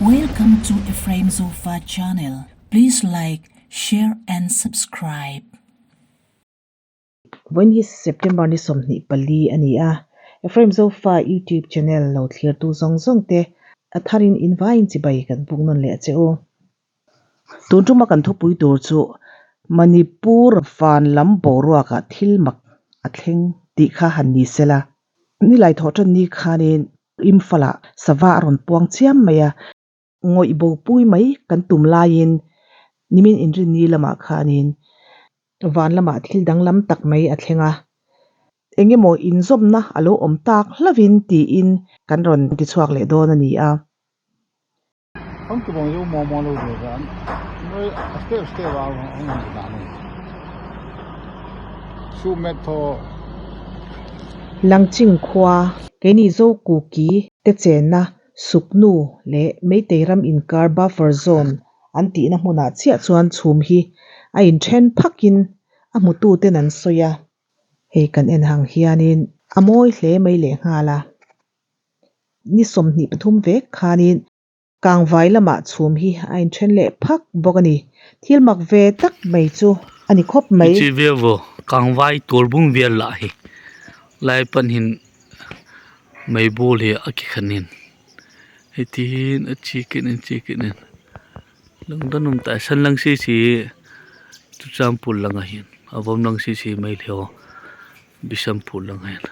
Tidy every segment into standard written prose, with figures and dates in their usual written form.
Welcome to Ephraim Zofa channel. Please like, share and subscribe. Vawiin hi September ni 24 a ni a, Ephraim Zofa YouTube channel lo thlirtu zawng zawng te a tharin in vaiin chibai kan buk nawn leh a che u. Tun tuma kan thupui tur chu Manipur van lam boruakah thil mak a thleng tih kha han ni sela. Nilai thawh tan ni khanin Imphal-ah sava a rawn puang chiam mai a, ngawih bo pui mai kan tum laiin nimin inrinni lamah khanin van lamah thil danglam tak mai a thleng a, eng emaw inzawmna a lo awm tak hlauhin tiin kan rawn tichhuak leh dawn a ni a. Langching khua, keini Zokuki te chenna Suknu leh Meitei ram inkar buffer zone an tihna hmunah chiah chuan chhum hi a inthen phakin a hmututen an sawi a. Hei kan en hang hianin a mawi hle mai lehnghal a. Ni 23 vek khanin Kangvai lamah chhum hi a inthen leh phak bawk a ni. Thil mak ve tak mai chu a ni khawp mai. Chi viau vaw, Kangvai turbung vial lah hi lai panin mei bul hi a ki khanin hei tin a chi ken in chi ken in lungdawm awm tah san lang si si chu chuan pul langah hian a vawm lang si si mai hleuh a Bishampur lang hian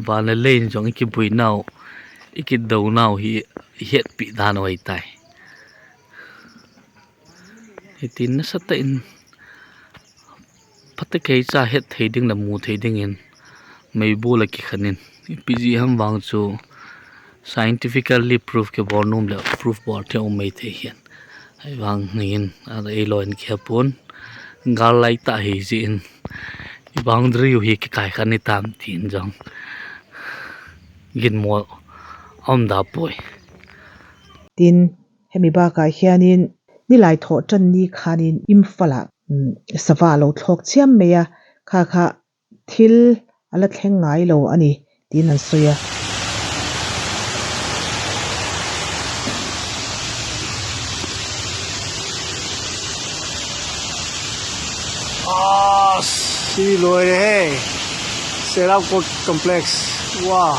van a lane zawng i ki bui nau i ki do nau hi hiat pih dan a tai heti nasa ta in phat te kei cha het thei ding leh mu thei ding in mei bul a ki khan in pg ham wang chu scientifically proof ke bawr num leh proof bawr te awm mai thei hian hei vang hngin a ei law in khia pawn gar lai tah hei zih in i boundary hi ki kai khan ni tam tin zawng gin maw awm dah pawi. Tin, hemi bakah hianin nilai thawh tan ni khanin Imphal-ah sava a lo thlawk chiam mai a, kha kha thil a la thleng ngai lo a ni tiin an sawi a. Aaa si luai le hei Serau Court Complex wow.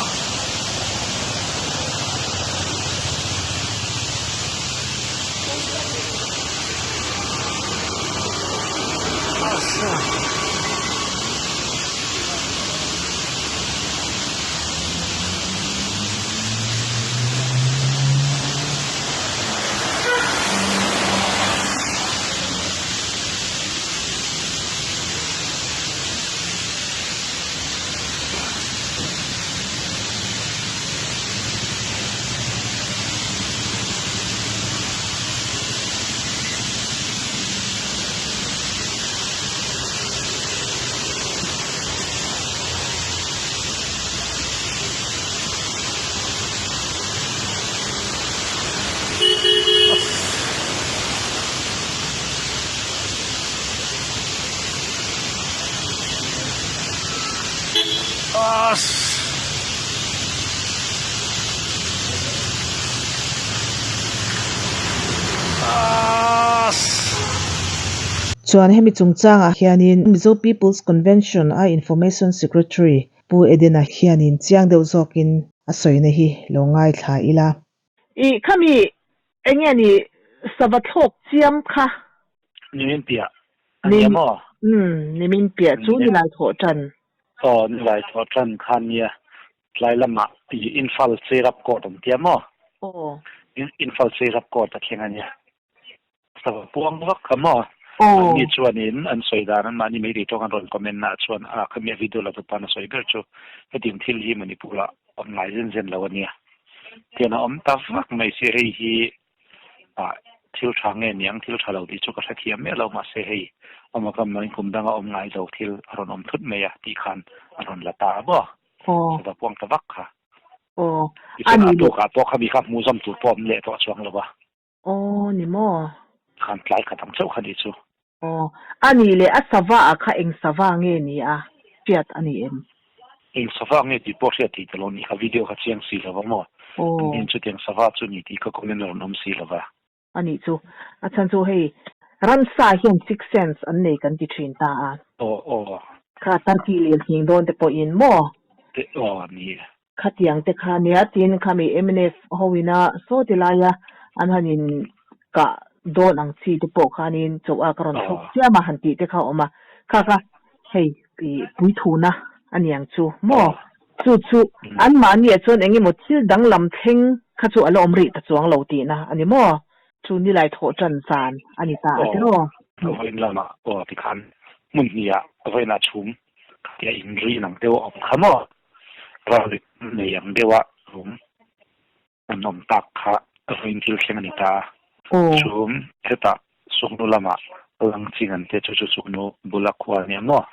Chuan hemi chungchangah hianin Mizo People's Convention a Information Secretary Pu Edena hianin chiang deuh zawkin a sawina hi lo ngaithla ila. I khami enge ni sava thlawk chiam kha? Nimin piah a nia maw? Umm, nimin piah chu nilai thawh tan. Aw, nilai thawh tan kha nia. Tlai lamah i Imphal Cheirap Court an tia maw? Aw. Imphal Cheirap Court a thleng a nia. Sava puang vak kha maw? Aw. Anni chuanin an sawi dan anmahni meitei tawng an rawn comment naah chuan a khami a video la tupa na sawi ber chu hetiang thil hi Manipur-ah awm ngai zen zen lo a nia. Tian a awm ta vak mai si hei hi ah thil tha nge niang thil tha lo tih chu ka hrethiam miah lo mahse hei awm a kam loin kum danga awm ngai lo thil a rawn awm thut mai a tih khan a rawn la ta a maw? Sava puang ta vak kha. Aw. Tichuan a tukah pawh khami kha hmuh zawm tur pawh awm leh tawh chuang lo a. Aw ni maw? Khan tlai khat ang chauh kha nih chu. Aw, a nih leh a sava ah kha eng sava nge ni a hriat a ni em? Eng sava nge tih pawh hriat thei ta lo nih kha video kha chiang si lo va maw? An chutiang sava chu ni tih ka comment a rawn awm si lo va. A nih chu. A chhan chu hei ramsa hian sixth sense an nei kan ti thin ta a. Aw aw. Kha Turkey leh nghing dawn te pawhin maw? Te aw ni. Khatiang te kha nia tin khami mnf ho ina saw ti laia an han in kah dawn ang chi te pawh khanin choh a ka rawn thlawk chiam a han tih te kha a awm a. Kha kha hei ih puithuna a niang chu maw? Chu chu anmahniah chuan eng emaw thil danglam thleng kha chu a la awm rih ta chuang lo tihna a ni maw? Chu nilai thawh tan zan a ni ta a tiraw? Aw, vawiin lamah aw tikhan hmun hnih ah vawiinah chhum khatia inri ang deuh a awm kha maw? Ralri nei ang deuh a awm. An awm tak kha vawiin thil thleng a ni ta a. Chhum hetah Suknu lamah lang ching an tia chu chu Suknu bula khua a nia maw?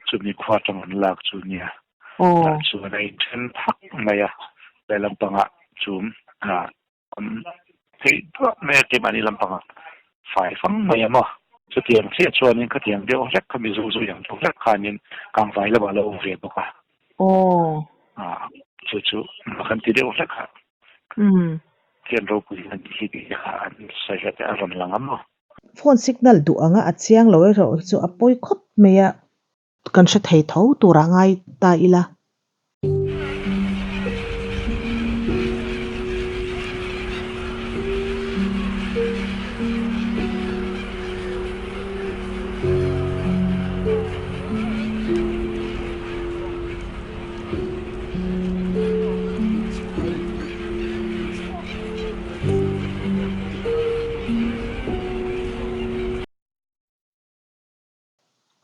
Chumi khua atang an lak chu nia. Tah chuan a inthen phak mai a, lehlam pangah chhum a awm theih duah mai a, keimahni lampangah fai fang mai a maw? Chutiang chiah chuanin khatiang deuh hlek kha Mizo zu ang deuh hlek khanin Kangvai lamah a lo awm ve bawk a. Aw. Ah, chu chu kan ti deuh hlek a. Thian ropui an hi tih kha an sawi hlek a rawn lang a maw? Phone signal duh anga a chiang lo erawh hi chu a pawi khawp mai a. Kan hre thei tho tur ah ngai ta ila.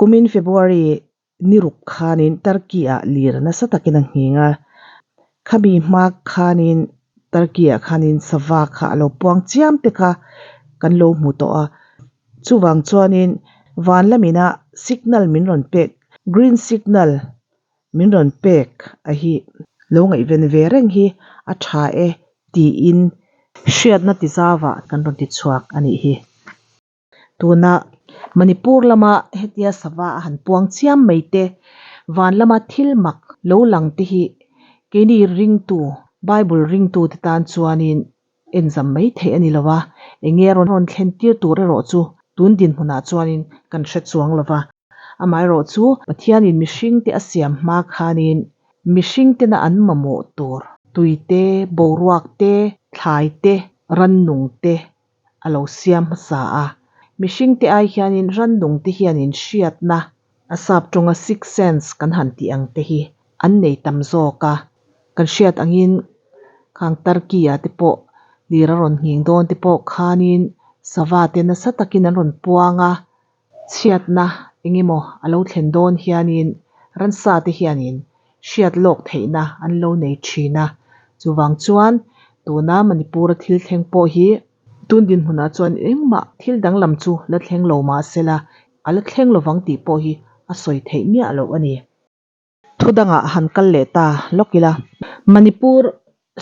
Kumin February ni ruk khanin Turkey-ah lir nasa takin a nghing a, khami hma khanin Turkey-ah khanin sava kha a lo puang chiam te kha kan lo hmu tawh a. Chuvang chuanin van lamina signal min rawn pek, green signal min rawn pek a hi lo ngaihven ve reng hi a tha e tiin hriatna ti zauah kan rawn ti chhuak a nih hi. Tuna Manipur lama hetia sava a han puang chiam mai te, van lama thil mak lo lang te hi keini ringtu, Bible ringtu te tan chuanin enzam mai theih a ni lo a, eng nge rawn rawn thlen tir tur erawh chu tun dinhmunah chuanin kan hre chuang lo va. Amaherawh chu Pathianin mihringte a siam hma khanin mihringtena an mamawh tur tui te, boruak te, thlai te, rannung te a lo siam hmasa a. Mihringte ai hianin rannung te hianin hriatna a sap tawnga sixth sense kan han tih ang te hi an nei tam zawk a. Kan hriat angin khang Turkey ah te pawh lir a rawn nghing dawn te pawh khanin sava te nasa takin an rawn puang a, chhiatna eng emaw a lo thlen dawn hianin ransa te hianin hriat lawk theihna an lo nei thin a. Chuvang chuan tuna Manipur a thil thleng pawh hi Tun dinhmunah chuan engmah thil danglam chu la thleng lo mah sela, a la thleng lovang tih pawh hi a sawi theih miah loh a ni. Thu dangah han kal leh ta lawk ila. Manipur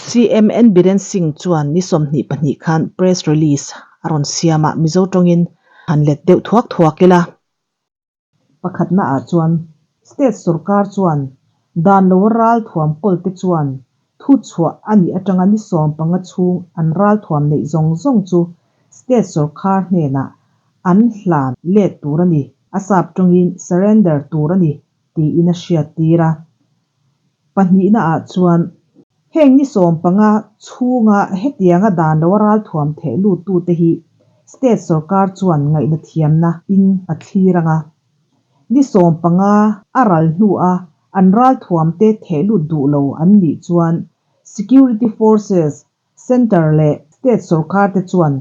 CM N Biren Singh chuan ni 22 khan press release a rawn siam a, Mizo tawngin han let deuh thuak thuak ila. Pakhatna ah chuan State sorkar chuan dan lo ralthuam kawl te chuan thu chhuah a nih atanga ni 15 chhung an ralthuam neih zawng zawng chu State sorkar hnenah an hlan let tur a ni, a sap tawngin surrender tur a ni tiin a hriat tir a. Pahnihna ah chuan heng ni 15 chhunga hetianga dan lo ralthuam theh lut tute hi State sorkar chuan ngaihna thiamna in a thlir anga ni 15 a ral hnu a an ralthuam te theh lut duh lo an nih chuan Security Forces, Centre leh State sorkar te chuan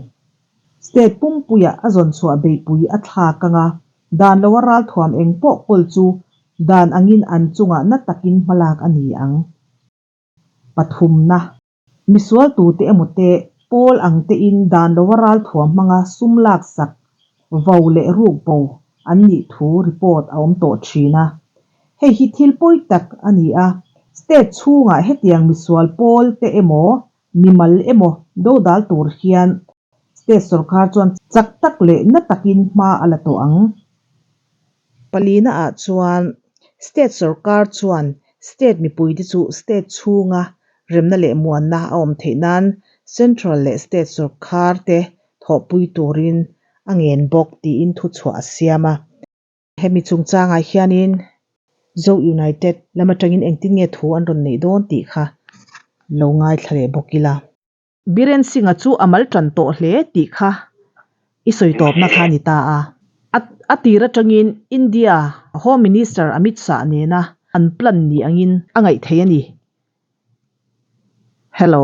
State pumpuiah a zawn chhuah beihpui a thlak anga dan lo a ralthuam eng pawh kawl chu dan angin an chungah na takin hmalak a ni ang. Pathumna. Misual tute emaw te pawl ang tein dan lo a ralthuam hmanga sum laksak vo leh ruk bo an nih thu report a awm tawh thin a. Hei hi thil pawi tak a ni a, state chhungah hetiang misual pawl te emaw mimal emaw dodal tur hian state sorkar chuan chak tak leh na takin hma a la tawh ang. Palina ah chuan state sorkar chuan state mipuite chu state chhunga Remna leh muanna a awm theih nan Central leh State sawrkar te thawhpui turin a ngen bawk tiin thuchhuah a siam a. Hemi chungchangah hianin Zo United lam atangin engtin nge thu an rawn neih dawn tih kha lo ngaithla leh bawk ila. Biren Singh-a chu a mal tan tawh hle tih kha i sawi tawpna kha a ni ta a. A tir atangin India Home Minister Amit Shah nena an plan ni angin a ngaih theih a ni. Hello.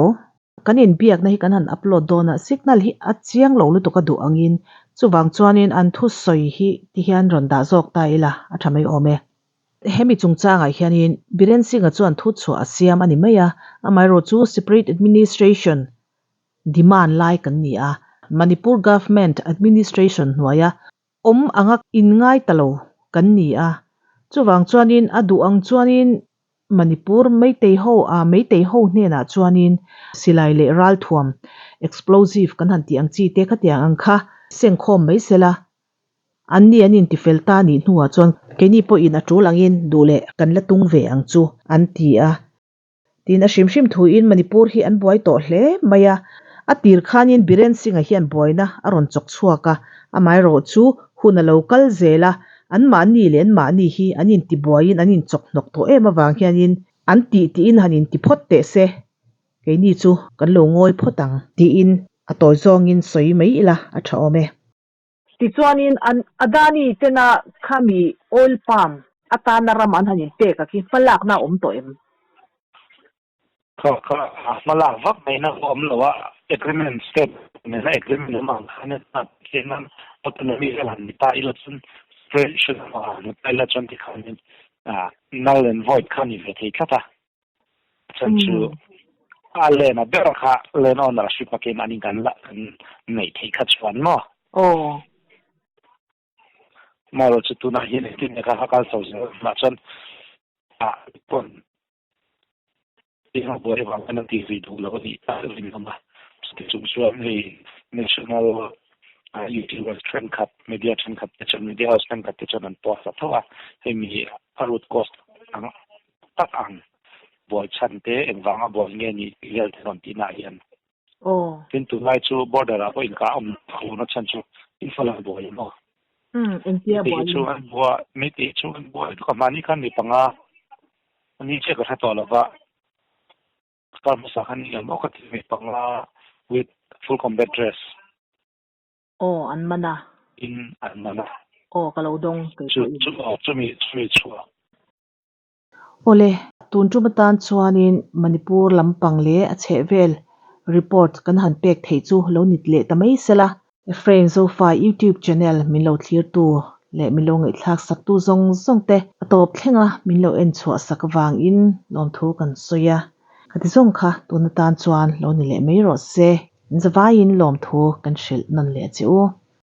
Kan inbiakna hi kan han upload dawn a, signal hi a chiang lo lutuk a duh angin chuvang chuanin an thusawi hi ti hian rawn dah zawk ta ila a tha mai awm e. Hemi chungchangah hianin Biren Singh-a chuan thuchhuah a siam a ni mai a, amaherawhchu Separate Administration demand lai kan ni a, Manipur Government Administration hnuaia awm anga inngai ta lo kan ni a, chuvang chuanin a duh ang chuanin Manipur Meitei ho a Meitei ho hnenah chuanin silai leh ralthuam explosive kan han tih ang chi te khatiang ang kha sengkhawm mai sela Anni an intifel ta nih hnuah chuan keini pawhin a tul angin duh leh kan la tung ve ang chu an ti a. Tin, a hrim hrim thuin Manipur hi an buai tawh hle mai a. A tir khanin Biren Singh-a hian buaina a rawn chawk chhuak a, amaherawh chu hun a lo kal zel a, anmahni leh anmahni hi an intibuaiin an inchawk hnawk tawh em avang hianin an tih tihin han inti phawt teh se, keini chu kan lo ngawi phawt ang tiin a tawi zawngin sawi mai ila a tha awm e. Tichuanin an Adani tena khami oil palm atana ram an han inpek a khi hmalakna a awm tawh em? Kha kha hmalak vak mai na awm lo a, agreement state nena agreement awm ang khan hian autonomy vel han ni ta ila chuan separation han ni ta ila chuan tikhanin null and void kha ni ve thei tlat a. Chan chu a len a ber kha land ownership a keimahni kan la kan neih theih kha chuan maw? Aw. Marawh chu tunah hian engtin nge kha kal chho zel tunah chuan a pawn eng buai vang hian an tih zui duh lo a nih tak rinawm a. Chuti chung chuan hei national YouTubers thenkhat media thenkhat te chuan media house thenkhat te chuan an post a tho a hei mi a root cause ang tak ang buai chhan te engvanga buai nge ni tih vel te rawn tihna ah hian. Aw. Tin tunlai chu border ah pawh inkah awm lo na chhan chu Imphal an buai em aw. Umm engtia buai in. Chu an buai Meitei chu an buai lutuk a mahni khan mi panga ani chiah ka hre tawh lova kar hmasa khan ni em aw ka ti mi panga with full combat dress. Aw an man a. In an man a. Aw ka lo dawng kei pawh in. Chu chu chumi chumi chhuah. Awle, tun tum atan chuanin Manipur lampang leh a chhehvel report kan han pek theih chu lo nit leh ta mai sela. Ephraim Zofa YouTube channel min lo thlirtu leh min lo ngaihthlak saktu zawng zawng te a tawp thlenga min lo en chhuah sak avangin lawmthu kan sawi a. Khati zawng kha tun atan chuan lo ni leh mai rawh se. Zavaiin lawmthu kan hrilh nawn leh che u.